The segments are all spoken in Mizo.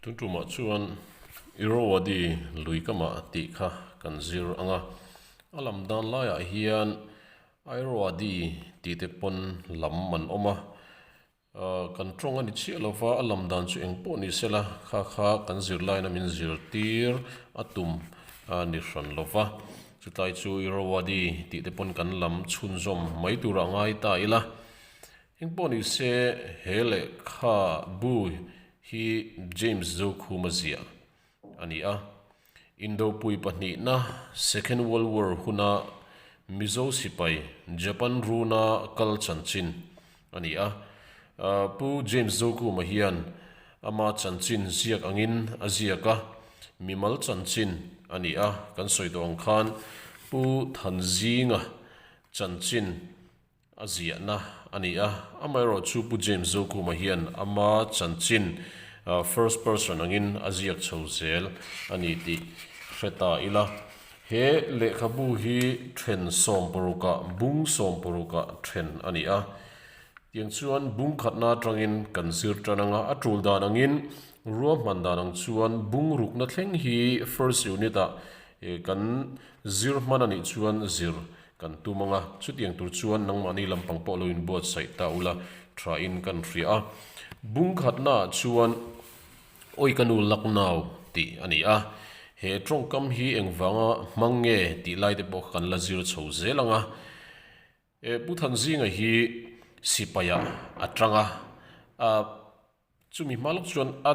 Tun tumah chuan Irrawaddy lui kamah tih kha kan zir ang a, a lam dan laiah hian Irrawaddy tih te pawn lam an awm a, kan tawng a ni chiah lova a lam dan chu eng pawh ni sela kha kha kan zirlaina min zirtir a tum a ni hran lova, chutlai chu Irrawaddy tih te pawn kan lam chhunzawm mai turah ngai ta ila. Engpawh ni se he lehkha bu hi James Zokhuma ziah a ni a. Indopui pahnihna Second World War huna Mizo sipai Japan runa kal chanchin a ni a. Pu James Zokhuma hian ama chanchin ziak angin a ziak a, mimal chanchin a ni a. Kan sawi tawh ang khan Pu Thanzinga chanchin A ziahna a ni a, amaherawhchu Pu James Zokhuma hian ama chanchin first person angin a ziak chho zel a ni tih hre ta ila. He lehkhabu hi then sawmparukah bung sawmparukah then a ni a, tiang chuan bung khatna atangin kan zir tan anga a tul dan angin ruahman dan ang chuan bung rukna thleng hi first unit-ah kan zir hman a nih chuan zir Kan tum ang a, chutiang tur chuan nangmahni lampang pawh lo inbuatsaih ta ula thain kan hria a. Bung khatnaah chuan Awi ka nu Lucknow tih a ni a, he tawngkam hi engvanga hmang nge tih lai te pawh kha kan la zir chho zel ang a. E Pu Thanzinga hi sipaiah a tang a, a chumi hma lawk chuan a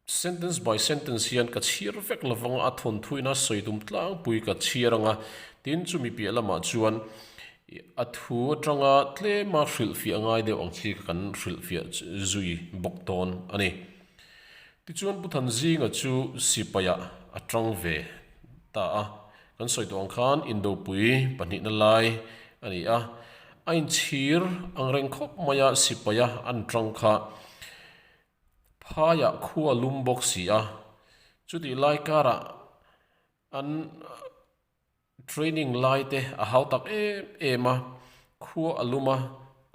Sentence by sentence hian ka chhiar vek lo vang a, a thawnthuina sawi tum tlangpui ka chhiar ang a, tin chumi piah lamah chuan a thu atanga tlema hrilhfiah ngai deuh ang chi kha kan hrilhfiah zui bawk dawn a ni. Tichuan Pu Thanzinga chu sipaiah a tang ve ta a, kan sawi tawh ang khan Indopui pahnihna lai a ni a, a inchhir angreng khawp maia sipaia an tang kha Phaiah khua lum bawk si a, chutih lai karah an training lai te a hau tak em em a, khua a lum a,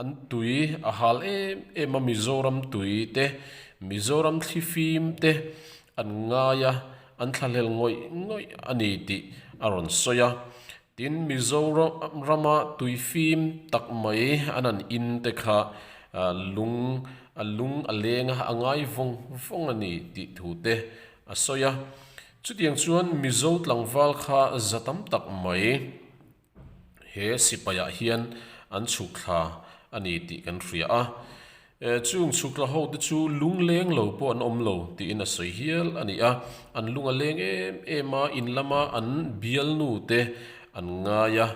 an tui a hal em em a, Mizoram tui te, Mizoram thlifim te an ngai a, an thlahlel ngawih ngawih a ni tih a rawn sawi a. Tin, Mizoram rama tuifim tak mai an han in te kha lung a lung a leng a, a ngai vawng vawng a ni tih thu te a sawi a. Chutiang chuan Mizo tlangval kha za tam tak mai he sipaiah hian an chhuk thla a ni tih kan hria a. Chung chhukla ho te chu lung leng lo pawh an awm lo tiin a sawi hial a ni a, an lung a leng em em a, in lama an bialnu te an ngai a,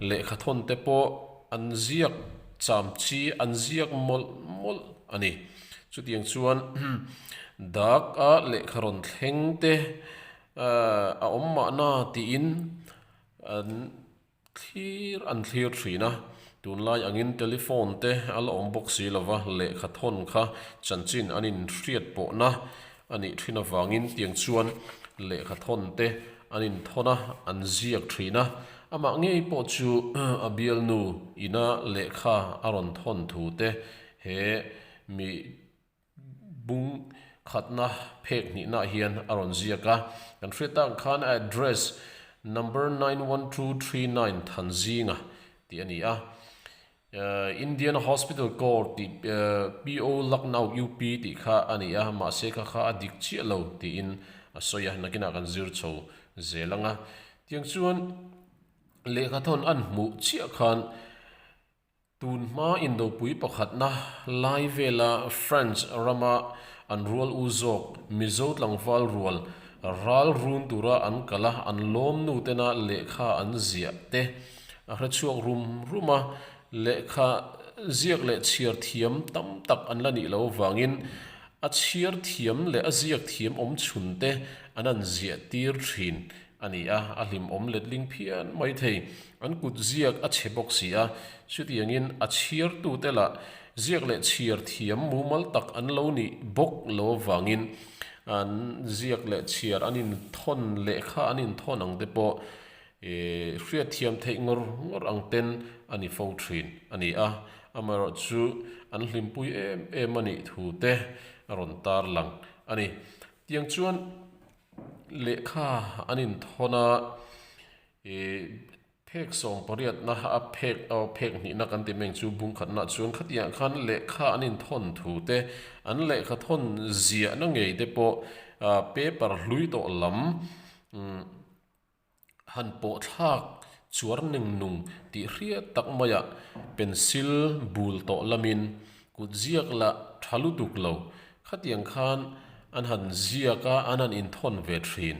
lehkha thawn te pawh an ziak cham chi an ziak mawlh mawlh a ni. Chutiang chuan dak a lehkha rawn thleng te a awm mahna tiin an Thlir an thlir thin a, tunlai angin telephone te a la awm bawk si lova, lehkha thawn kha chanchin an inhriat pawhna a nih thin avangin tiang chuan lehkha thawn te an inthawn a, an ziak thin a, amah ngei pawh chu a bialnu ina lehkha a rawn thawn thu te he mi Bung khatna phek hnihnaah hian a rawn ziak a, kan hriat tak ang khan a address number 91239 Thanzinga tih a ni a, Indian Hospital Corps tih PO Lucknow UP tih kha a ni a, mahse kha kha a dik chiah lo tiin a sawi a, nakinah kan zir chho zel ang a. Tiang chuan lehkhathawn an hmuh chiah khan Tun hma Indopui pakhatna lai vela France rama an rual u zawk Mizo tlangval rual ral run tura an kal a, an lawm nu tena lehkha an ziah te a hre chhuak rum rum a, lehkha ziak leh chhiar thiam tam tak an la nih loh avangin a chhiar thiam leh a ziak thiam awm chhun te an an ziah tir thin a ni a, a hlimawm letling phian mai thei. An kut ziak a chhe bawk si a, chutiangin a chhiartute lah ziak leh chhiar thiam mumal tak an lo nih bawk lo avangin an ziak leh chhiar an inthawn lehkha an inthawn ang te pawh hriatthiam theih ngawr ngawr ang ten a ni fo thin a ni a. Amaherawhchu an hlimpui em em a nih thu te. a rawn tarlang a ni. Tiang chuan lehkha an inthawn a, ih phek sawmpariatna a phek aw phek hnihna kan ti meng chu bung khatna chuan khatiang khan lehkha an inthawn thu te, an lehkha thawn ziahna ngei te pawh paper hlui tawh lam Han pawh thlak chuar neng nung tih hriat tak maiah pencil bul tawh lamin kut ziak lah tha lutuk lo. Khatiang khan an han ziak a, an han inthawn ve thin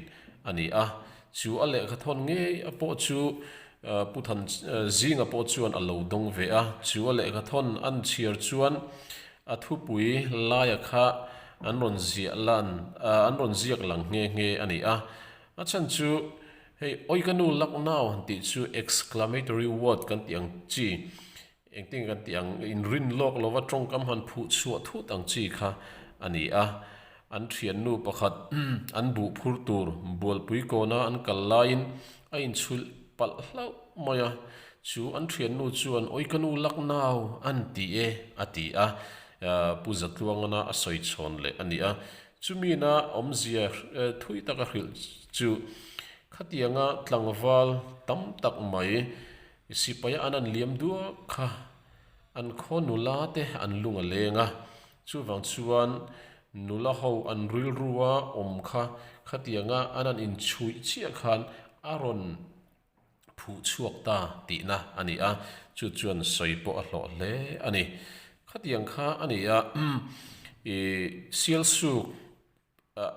a ni a. Chu a lehkha thawn ngei a pawh chu Pu Than Zinga pawh chuan a lo dawng ve a. Chu a lehkha thawn an chhiar chuan a thupui laia kha an rawn ziah lan an rawn ziak lang nghe nghe a ni a. A chhan chu hei Oi ka nu Lucknow han tih chu exclamatory word kan tih ang chi, engtin kan tih ang, inrin lawk lova tawngkam han phuh chhuah thut ang chi kha a ni a. An thiannu pakhat an buh phur tur bualpui kawna an kal laiin a inchhulh palh hlauh mai a, chu an thiannu chuan Oi ka nu Lucknow an ti e a ti a, Pu Zatluangana a sawi chhawn leh a ni a. Chumina awmzia thui taka hrilh chu khatianga tlangval tam tak mai sipaia an an liam duak kha an khaw nula te an lung a leng a, chuvang chuan nula ho an rilrua awm kha khatianga an an inchhuih chiah khan a rawn phuh chhuak ta tihna a ni a, chu chuan sawi pawh a hlawh hle a ni. Khatiang kha a ni a, ih Sialsuk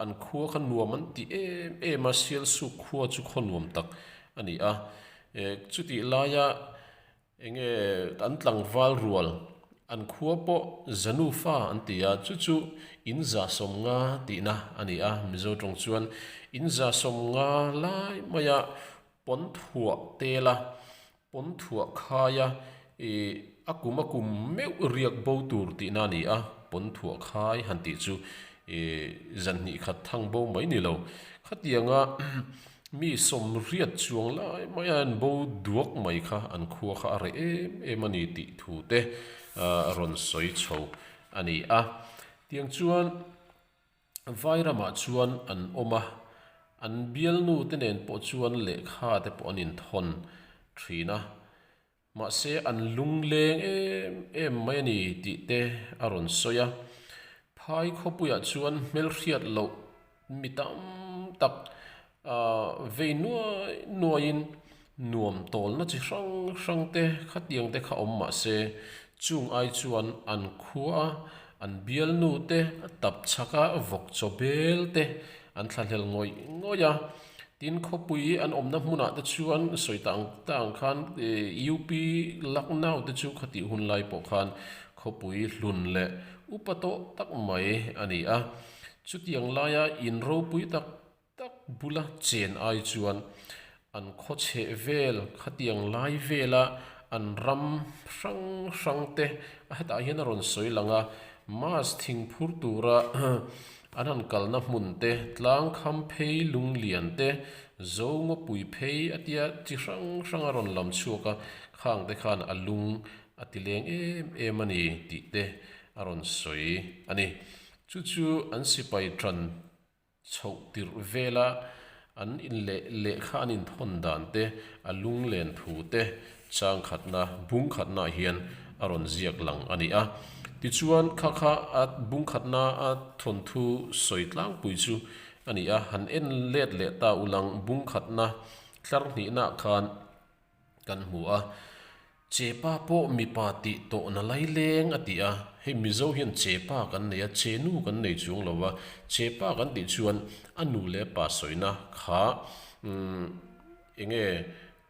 an khua kha nuam an ti em em a, Sialsuk khua chu khaw nuam tak a ni a, chutih laia Enge an tlangval rual an khua pawh Zanufa an ti a, chu chu in za sawmnga tihna a ni a, Mizo tawng chuan in za sawmnga lai maia pawn thuah tela pawn thuah khaia ih a kum a kum meuh riak bo tur tihna a ni a, pawn thuah khai han tih chu ih zan hnih khat thang bo mai ni lo. Khatianga Mi sawmriat chuang lai mai a an bo duak mai kha an khua kha a reh em em a ni tih thu te a rawn sawi chho a ni a. Tiang chuan Vairamah chuan an awm a, an bialnu te nen pawh chuan lehkha te pawh an inthawn thin a. Mahse, an lungleng em em mai a ni tih te a rawn sawi a. Phai khawpuiah chuan hmelhriat loh mi tam tak vei nuai nuaiin nuam tawlna chi hrang hrang te khatiang te kha awm mahse, chung ai chuan an khua an bialnu te a tap chhak a, vawk chaw bel te an thlahlel ngawih ngawih a. Tin, khawpui an awmna hmunah te chuan sawi ta ang ta ang khan UP Lucknow te chu khatih hun lai pawh khan khawpui hlun leh upa tawh tak mai a ni a. Chutiang laia in ropui tak tak bula chen ai chuan an khaw chheh vel khatiang lai vela an ram hrang hrang te a hetah hian a rawn sawi lang a, Mass thing phur tura an han kalna hmun te, tlang kham phei lunglian te, zo ngawpui phei a tia chi hrang hrang a rawn lam chhuak a, khang te khan a lung a ti leng em em a ni tih te a rawn sawi a ni. Chu chu an sipai tan Chhoh tirh vela an inleh lehkha an inthawn dan te, a lunglen thu te chang khatna, bung khatnaah hian a rawn ziak lang a ni a. Tichuan, kha kha a bung khatna a thawnthu sawi tlangpui chu a ni a, han en let leh ta ulang bung khatna tlar hnihnaah khan, Kan hmu a, Chepa pawh mipa tih tawh na lai leng a ti a, hei Mizo hian Chepa kan nei a, Chenu kan nei chuang lo a, Chepa kan tih chuan a nu leh pa sawina kha umm enge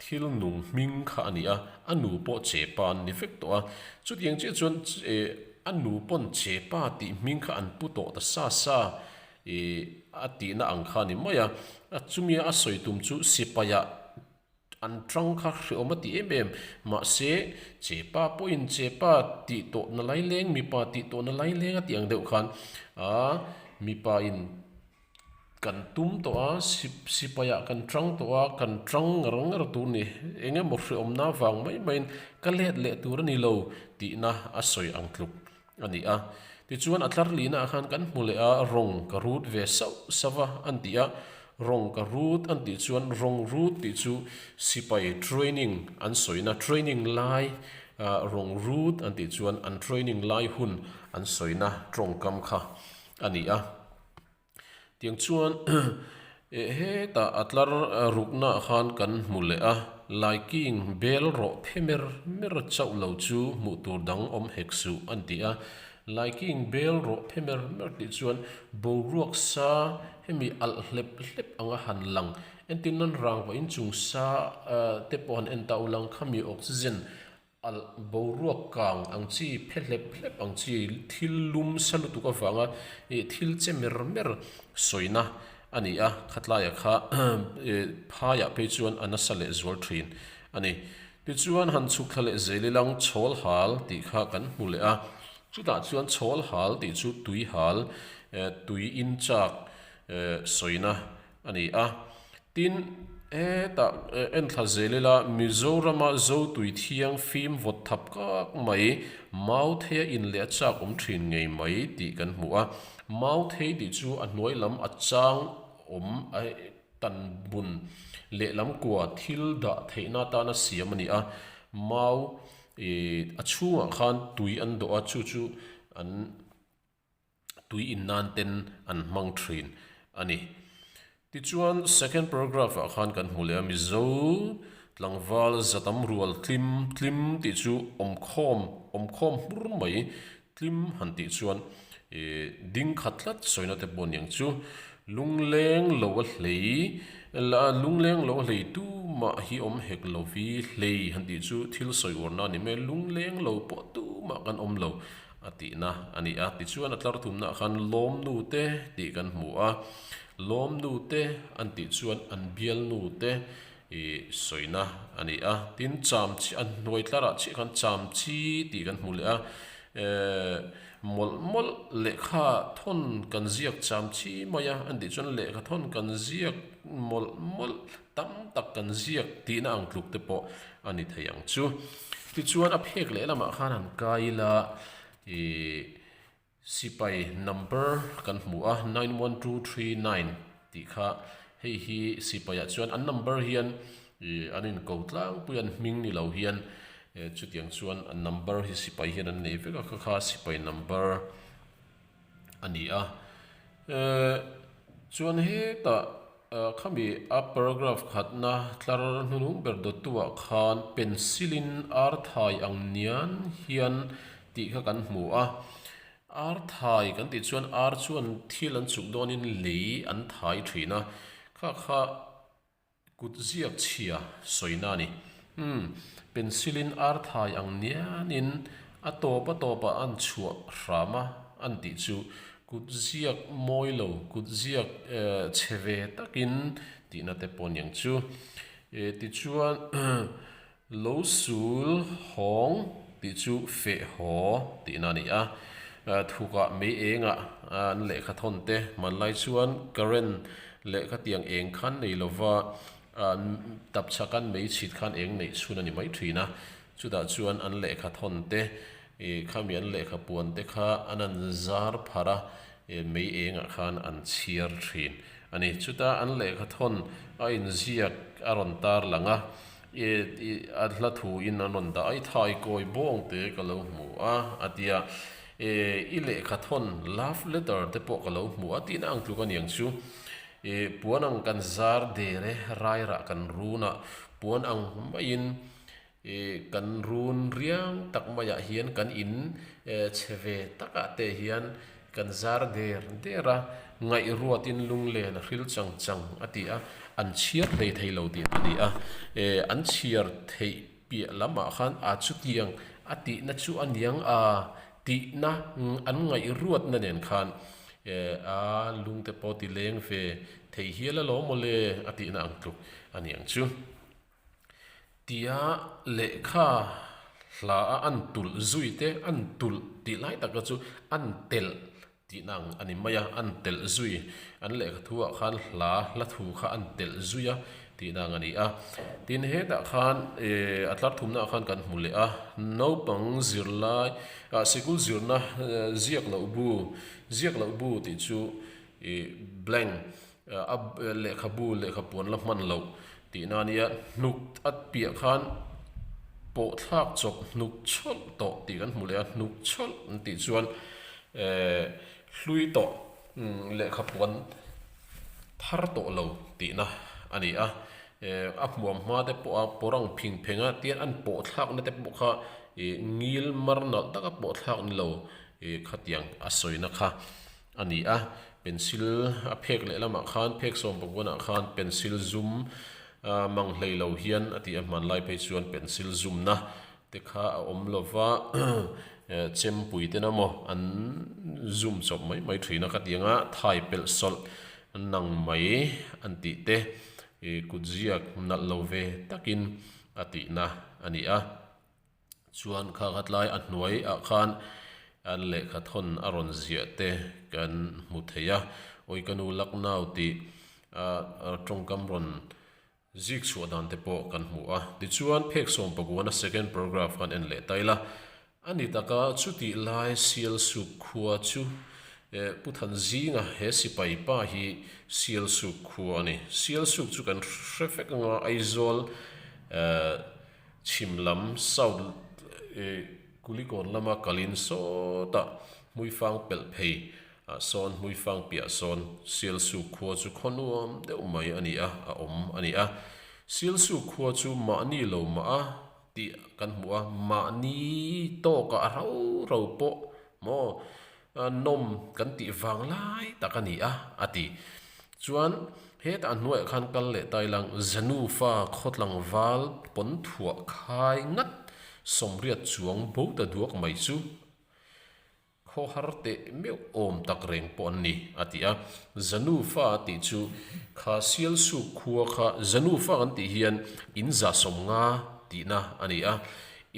thil nung hming kha a ni a, a nu pawh Chepa an ni vek tawh a, chutiang chiah chuan a nu pawn Chepa tih hming kha an pu tawh ta sa sa ih a tihna ang kha a ni mai a, chumia a sawi tum chu sipaiah An tang kha hreawm a ti em em. Mahse, chepa pawhin chepa tih tawh na lai leng, mipa tih tawh na lai leng a tih ang deuh khan a mipa in kan tum tawh a, sipaiah kan tang tawh a, kan tang ngar ngar tur ni. Eng emaw hreawmna vang mai maiin ka let leh tur a ni lo tihna a sawi ang tluk a ni a. Tichuan a tlar lihnaah khan kan hmu leh a, rawng ka rut ve sauh sauh a an ti a, rawng ka rut an tih chuan rawng rut tih chu sipai training an sawina training lai rawng rut an tih chuan an training lai hun an sawina tawngkam kha a ni a. Tiang chuan hetah a tlar ruknaah khan kan hmu leh a, Laiking bel rawh phe mer mer chauh lo chu hmuh tur dang awm hek suh an ti a. Laiking bel rawh phe mer mer tih chuan boruak sa hemi alh hlep hlep anga han lang. Entir nan rangva inchung sa te pawh han en ta ulang khami oxygen Alh boruak kang ang chi, phe hlep hlep ang chi, thil lum sa lutuk avanga ih thil che mer mer sawina a ni a, khatlaia kha phaiah phei chuan a nasa leh zual thin a ni. Tichuan han chhuk thla leh zel ilang chhawl hal tih kha kan hmu leh a, chutah chuan chhawl hal tih chu tui hal, tui in chak sawina a ni a. Tin, hetah enthla zel ila Mizorama Zotui thiang fim vawt thap kak mai, mau theia in leh a chak awm thin ngei mai tih kan hmu a. Mau thei tih chu a hnuai lam a chang awm tan bun lehlam kua thil dah theihna atana siam a ni a. Mau a chhungah khan tui an dawh a, chu chu an. tui in nan ten an hmang thin a ni. Tichuan second paragraph ah khan kan hmu leh a, Mizo tlangval zatam rual tlim tlim tih chu awmkhawm awmkhawm hmur mai tlim han tih chuan ih ding khat tlat sawina te pawh aniang chu lungleng lo a hlei la lungleng lo a hlei tumah hi awm hek lo vi hlei han tih chu thil sawi uarna a ni mai lungleng lo pawh tumah kan awm lo. A tihna a ni a, tichuan a tlar thumnaah khan lawmnu te tih kan hmu a, lawmnu te an tih chuan an bialnu te ih sawina a ni a, tin cham chi an hnuai tlarah chiah khan cham chi tih kan hmu leh a, eh mawlh mawlh lehkha thawn kan ziak cham chi mai a an tih chuan lehkha thawn kan ziak mawlh mawlh tam tak kan ziak tihna ang tluk te pawh a ni thei ang chu. Tichuan a phek leh lamah khan han kai ila ih sipai number kan hmu a 91239 tih kha hei hi sipaiah chuan an number hian ih an inko tlangpui an hming ni lo hian chutiang chuan an number hi sipai hian an nei vek a kha kha sipai number a ni a. Eh chuan hetah khami a paragraph khatna tlar hnunung ber dawttuah khan pencil in ar thai ang nian hian tih kha kan hmu a. Ar thai kan tih chuan ar chuan thil an chuk dawnin lei an thai thin a, kha kha Kut ziak chhia sawina a ni. Umm, pencil in ar thai ang nianin a tawp a tawpah an chhuah hram a an tih chu kut ziak mawi lo, kut ziak chhe ve takin tihna te pawh aniang chu. Tichuan Lo sul hawng tih chu feh haw tihna a ni a, thukah mei engah an lehkha thawn te hmanlai chuan current lehkha tiang eng khan nei lova tapchhak an mei chhit khan eng neih chhun a ni mai thin a, chutah chuan an lehkha thawn te khami an lehkha puan te kha an an zar pharh a, mei engah khan an chhiar thin a ni. Chuta an lehkha thawn a inziak a rawn tar lang a. I a hla thu in an rawn dah a, i thai kawi bawng te ka lo hmu a, a ti a. I lehkha thawn, love letter, te pawh ka lo hmu a tihna ang tluk a niang chu. I puan ang kan zar der e, rairah kan run a, puan ang maiin i kan run riang tak maiah hian kan in chhe ve takah te hian Kan zar der der a, ngaihruatin lunglen a hril chang chang a ti a, an chhiar hlei thei lo tih a ni a. E, an chhiar theih piah lamah khan a chutiang a tihna chu a niang a tihna an ngaihruatna nen khan e, a lungte pawh ti leng ve thei hial alawm maw le a tihna ang tluk a ni ang chu. Tia lehkha hla a an tulh zui te, an tulh tih lai taka chu an telh tihna ang a ni mai a, an telh zui. An lehkha thu ah khan hla hla thu kha an telh zui a. tihna ang a ni a. Tin, hetah khan a tlar thumnaah khan kan hmu leh a, naupang zirlai ah sikul zirna ziak loh bu, ziak loh bu tih chu ih blank a lehkhabu lehkhapuan la hman loh tihna a nia, hnuk a piah khan pawh thlak chawp hnuk chhawlh tawh tih kan hmu leh a, hnuk chhawlh an tih chuan eh hlui tawh lehkhapuan thar tawh lo tihna a ni a, a hmuam hma te pawh a pawr ang phing pheng a, tian an pawh thlakna te pawh kha ih ngil mar nalh taka pawh thlak ni lo ih khatiang a sawina kha a ni a, pencil a phek leh lamah khan phek sawm pakuanah khan pencil zum mang hlei lo hian a tih a hmanlai phei chuan pencil zumna te kha a awm lo va, chempui ten emaw an zum chawp mai mai thin a, khatiang a thai pelh sawlh nang mai an tih te ih kut ziak nalh lo ve takin a tihna a ni a. Chuan kha khatlai a hnuai ah khan an lehkha thawn a rawn ziah te kan hmu thei a, awi ka nu Lucknow tih a tawngkam rawn Zik chhuah dan te pawh kan hmu a. Tichuan, phek sawmpakuana second paragraph kan en leh ta ila. A ni taka chutih lai Sialsuk khua chu Pu Thanzinga he sipai pa hi Sialsuk khua a ni. Sialsuk chu kan hre vek anga Aizawl chhim lam South Kulikawn lama kalin sawtah Hmuifang pelh phei Ah sawn Hmuifang piah sawn Sialsuk khua chu khaw nuam deuh mai a ni a, a awm a ni a. Sialsuk khua chu mahni lo mah a tih kan hmu a, mahni tawkah a rau rau pawh maw nawm kan tih vang lai tak a ni a, a ti. Chuan hetah hnuaiah khan kal leh ta ilang Zanufa khawtlangval pawn thuah khai ngat sawmriat chuang bo ta duak mai chu Khaw har teh meuh awm tak reng pawh an ni, a ti a. Zanufa a tih chu kha Sialsuk khua kha Zanufa kan tih hian in za sawmnga tihna a ni a.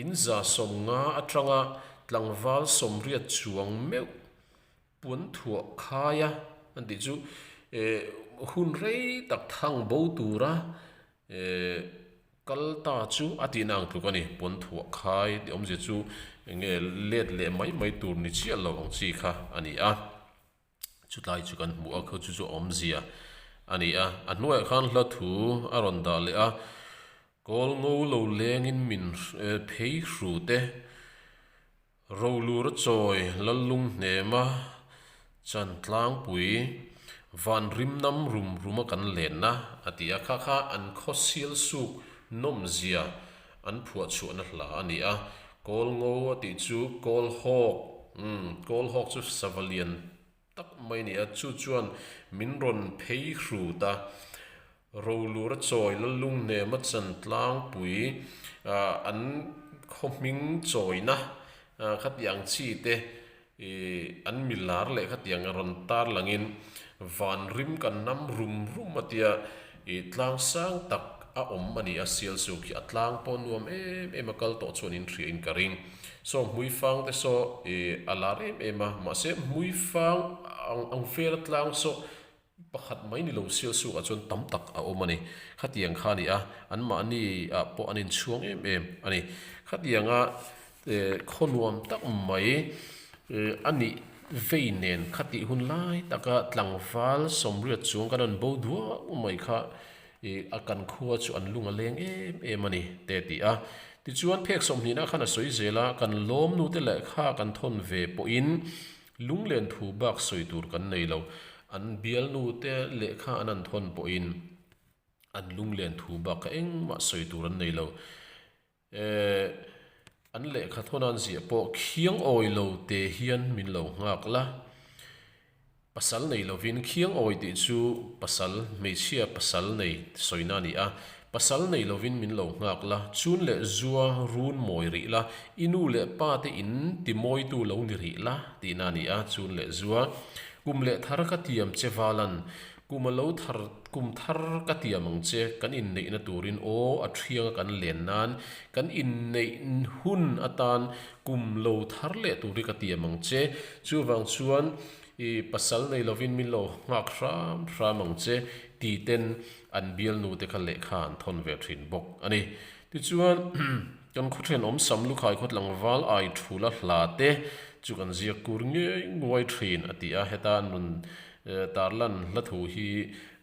In za sawmnga atanga tlangval sawmriat chuang meuh puan thuah khaia an tih chu hun rei tak thang bo tura Kal ta chu a tihna ang tluk a ni. Pawn thuah khai tih awmzia chu eng nge let leh mai mai tur ni chiah lo ang chi kha a ni a. Chutlai chu kan hmuh a, khaw chu chu awmzia a ni a. A hnuaiah khan hla thu a rawn dah leh a, Kawl ngo lo lengin min phei hru te. Rolur a chawi Lallung hnema chan tlangpui van rim nam rum rum a kan lenna a ti a, kha kha an khaw sial suk nawmzia an phuah chhuahna hla a ni a, Kawl ngo a tih chu Kawl hawk, umm Kawl hawk chu sava lian tak mai a ni a, chu chuan min rawn phei hrut a, Rolur a chawi Lallung hnema chan tlangpui an khaw hming chawina khatiang chi te an milar leh khatiang rawn tar langin van rim kan nam rum rum a tia tlang sang tak a awm a ni a, Sialsuk hi a tlang pawh nuam em em a kal tawh chuan in hria in ka ring. Saw Hmuifang te saw a lar em em a, mahse Hmuifang ang vel a tlang saw Pakhat mai ni lo Sialsukah chuan tam tak a awm a ni. Khatiang kha a ni a, anmahni ah pawh an inchhuang em em a ni. Khatianga khaw nuam tak mai a nih vei nen khatih hun lai taka tlangval sawmriat chuang kan rawn bo duak mai kha a kan khua chu an lung a leng em em a ni te a ti a. Tichuan phek sawmhnihna khan a sawi zel a, kan lawmnute lehkha kan thawn ve pawhin Lunglen thu bak sawi tur kan nei lo. An bialnu te lehkha an an thawn pawhin an lunglen thu bak kha engmah sawi tur an nei lo. Eh, an lehkha thawn an ziah pawh khiang awi lo te hian min lo nghak la. Pasal nei lovin khiang awi tih chu pasal, hmeichhia pasal nei sawina a ni a. Pasal nei lovin min lo nghak la, chun leh zua run mawi rih la, i nu leh pa te in ti mawitu lo ni rih la tihna a ni a, chun leh zua kum leh thar ka tiam che Valan, kum a lo thar kum thar ka tiam ang che, kan inneihna turin aw a thianga kan len nan, kan inneih hun atan kum lo thar leh tur hi ka tiam ang che, chuvang chuan. I pasal nei lovin min lo nghak hram hram ang che ti ten an bialnu te kha lehkha an thawn ve thin bawk a ni. Tichuan, kan khaw thenawm sam lukhai khaw tlangval ai thula hla te chu kan ziak kur ngei nguai thin a ti a, heta an rawn tarlan hla thu hi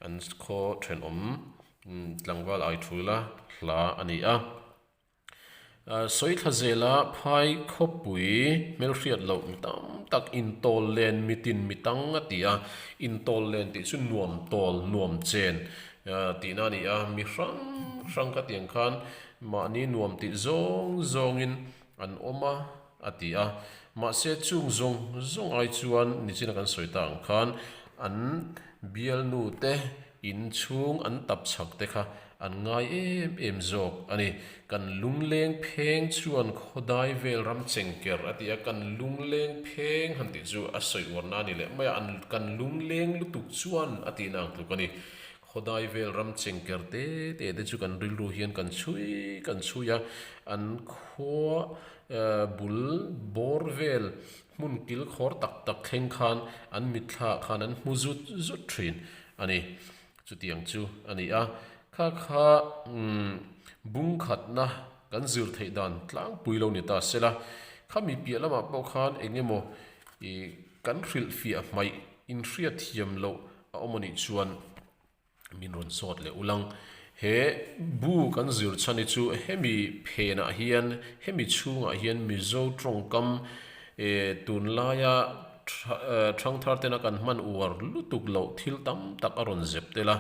an khaw thenawm tlangval ai thula hla a ni a. Sawi thla zela phai khawpui hmelhriat loh mi tam tak intawl len mitin mi tang a ti a, intawl len tih chu nuam tawl nuam chen tihna a ni a, mi hrang hrang ka tih ang khan mahni nuam tih zawng zawngin an awm a a ti a. Mahse chung zawng zawng ai chuan nichina kan sawi ta ang khan an bialnu te inchhung an tap chhak te kha An ngai em em zawk a ni. Kan lungleng pheng chuan khawdai vel ram chengker a ti a, kan lungleng pheng han tih chu a sawi uarna a ni leh mai a, an kan lungleng lutuk chuan a tihna ang tluk a ni. Khawdai vel ram chengker te te te chu kan rilru hian kan chhui kan chhui a, an khua bul bawr vel hmun kilkhawr tak tak thleng khan an mitthla khan an hmu zut zut thin a ni. Chutiang chu a ni a, kha kha bung khatna kan zir theih dan tlangpui lo ni ta sela, khami piah lamah pawh khan eng emaw ih kan hrilhfiah hmaih inhriat thiam loh a awm a nih chuan min rawn zawt leh ulang. He bu kan zir chhan hi chu hemi phenah hian hemi chhungah hian Mizo tawngkam eh tunlaia Thangthar tena kan hman uar lutuk loh thil tam tak a rawn zep tel a,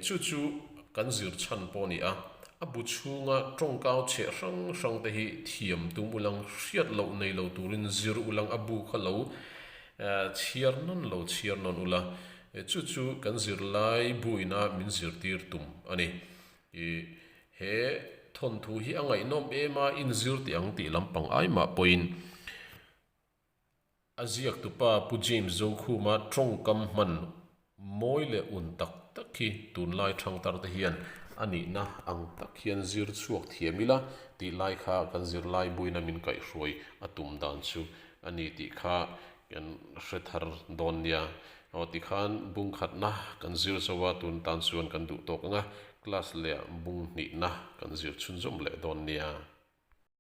chu chu kan zir chhan pawh a ni a. A bu chhunga tawngkau chheh hrang hrang te hi thiam tum ulang, hriat loh nei lo turin zir ulang a bu kha lo chhiar nawn lo chhiar nawn ula, chu chu kan zirlai buina min zirtir tum a ni. He thawnthu hi a ngaihnawm em a, inzir tih ang tih lampang ai mah pawhin A ziaktupa Pu James Zokhuma tawngkam hman mawi leh un tak tak hi tunlai thangtar te hian a nihna ang tak hian zir chhuak thiam ila tih lai kha kan zirlai buina min kaihhruai a tum dan chu a ni tih kha kan hre thar dawn nia. Aw tikhan bung khatna kan zir zo a, tun tan chuan kan duh tawk ang a, class leh bung hnihna kan zir chhunzawm leh dawn nia.